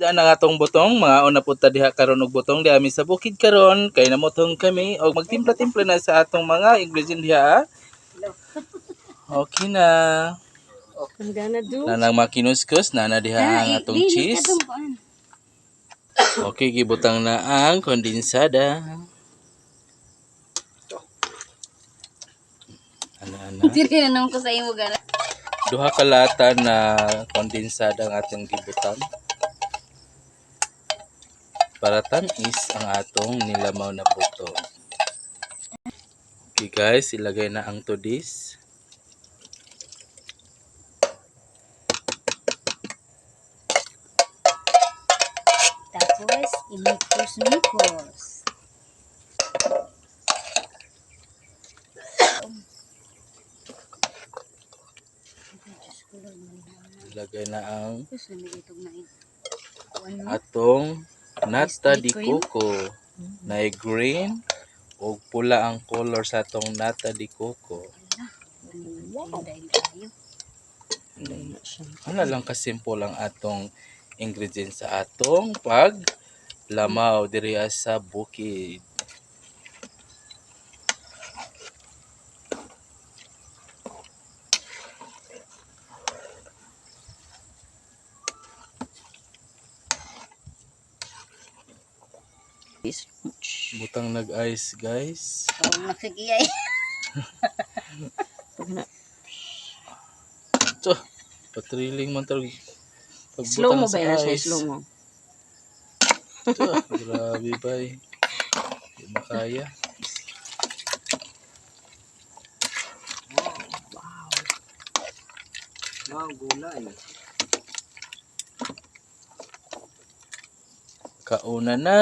Daan ang atong butong, mga una punta diha karon og butong diha mi sa bukid karon kay namutong kami og magtimpla-timpla na sa atong mga ingredient diha. Okay na. I'm gonna do. Nanang makinuskus na diha ang atong cheese. Okay, gibutang na ang kondensada. Ana ana. Dili na naman ko sa imo gana. Duha ka lata na kondensada ang atong gibutang. Para tamis ang atong nilamaw na buto. Okay guys, ilagay na ang tudis. Tapos, imikos-mikos. Ilagay na ang Tapos, lamig itong na kuan mo. atong nata Ice di cream? coco. Na green o pula ang color sa atong nata di coco. Wow. Dahil tayo. Ano lang kasimple ang atong ingredients sa atong pag lamaw diri sa bukid. Butang nag-ice guys. Oh, nakikiyay. Ito, patriling man talaga. Pagbutang Slow mo sa ba yan siya? ice. Slow mo. Ito, grabe bay. Di makaya. Wow, gulay. Kauna na.